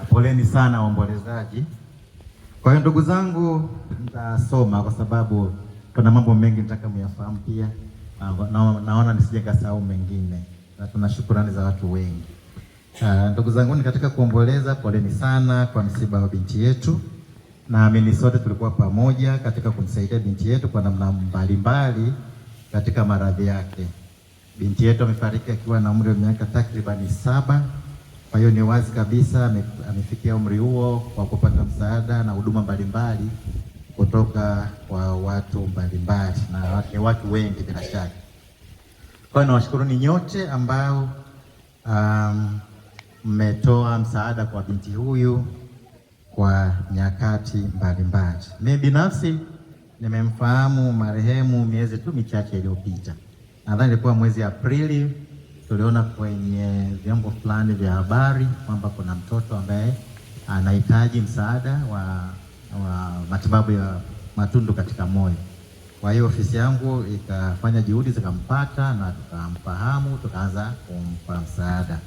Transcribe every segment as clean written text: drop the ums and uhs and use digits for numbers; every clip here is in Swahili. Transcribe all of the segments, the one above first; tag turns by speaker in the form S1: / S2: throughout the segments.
S1: Poleni sana waombolezaji. Kwa hiyo ndugu zangu, nitasoma kwa sababu kuna mambo mengi nataka muyafahamu pia. Naona nisije kasahau mengine, na tuna shukurani za watu wengi. Ndugu zangu, katika kuomboleza, poleni sana kwa msiba wa binti yetu. Naamini sote tulikuwa pamoja katika kumsaidia binti yetu kwa namna mbalimbali katika maradhi yake. Binti yetu amefariki akiwa na umri wa miaka takribani 7. Kwa hiyo ni wazi kabisa amefikia umri huo kwa kupata msaada na huduma mbalimbali kutoka kwa watu mbalimbali na watu wengi bila shaka. Kwa hiyo nawashukuruni nyote ambao mmetoa msaada kwa binti huyu kwa nyakati mbalimbali. Mimi binafsi nimemfahamu marehemu miezi tu michache iliyopita. Nadhani ilikuwa mwezi Aprili, tuliona kwenye vyombo fulani vya habari kwamba kuna mtoto ambaye anahitaji msaada wa matibabu ya matundu katika moyo. Kwa hiyo ofisi yangu ikafanya juhudi zikampata na tukamfahamu, tukaanza kumpa msaada.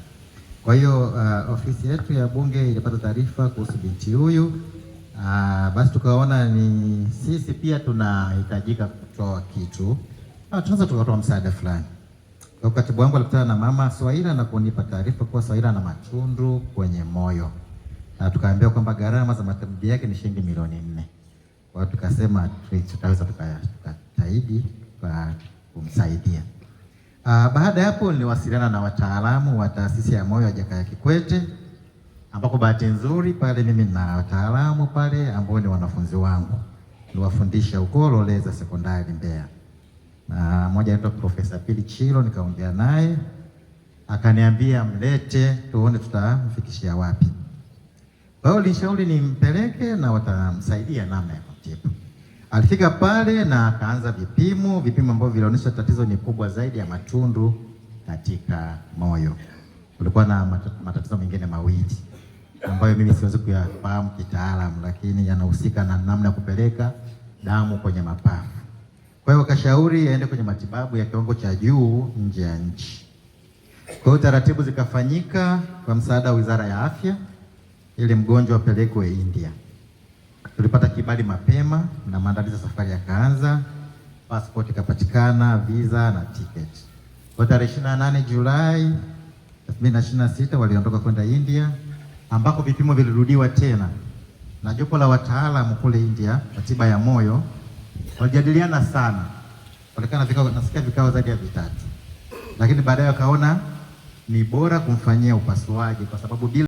S1: Kwa hiyo ofisi yetu ya Bunge ilipata taarifa kuhusu binti huyu. Basi tukaona ni sisi pia tunahitajika kutoa kitu. Tunaweza tukatoa msaada fulani. Kwa katibu wangu alikutana na mama Swaila na kunipa taarifa kuwa Swaila ana matundu kwenye moyo. Na tukaambiwa kwamba gharama za matibabu yake ni shilingi milioni 4. Kwa hiyo tukasema tutaweza tukajitahidi kwa kumsaidia. Baada ya hapo niliwasiliana na wataalamu wa taasisi ya moyo ya Jakaya Kikwete, ambako bahati nzuri pale mimi na wataalamu pale ambao ni wanafunzi wangu. Niliwafundisha huko Loleza Sekondari Mbeya. Na mmoja anaitwa Profesa Pili Chilo, nikaongea naye akaniambia mlete tuone tutamfikishia wapi. Kwa hiyo nilishauri nimpeleke na watamsaidia namna ya kumtibu. Alifika pale na akaanza vipimo, vipimo ambavyo vilionyesha tatizo ni kubwa zaidi ya matundu katika moyo. Kulikuwa na matatizo mengine mawili ambayo mimi siwezi kuyafahamu kitaalamu, lakini yanahusika na namna ya kupeleka damu kwenye mapafu. Kwa hiyo wakashauri aende kwenye matibabu ya kiwango cha juu nje ya nchi. Kwa hiyo taratibu zikafanyika kwa msaada wa Wizara ya Afya ili mgonjwa apelekwe India. Tulipata kibali mapema na maandalizi ya safari yakaanza, passport ikapatikana, visa na ticket. Kwa tarehe 28 Julai 2026 waliondoka kwenda India, ambako vipimo vilirudiwa tena na jopo la wataalamu kule India wa tiba ya moyo. Walijadiliana sana, walikuwa na vikao, nasikia vikao zaidi ya 3, lakini baadaye wakaona ni bora kumfanyia upasuaji kwa sababu bila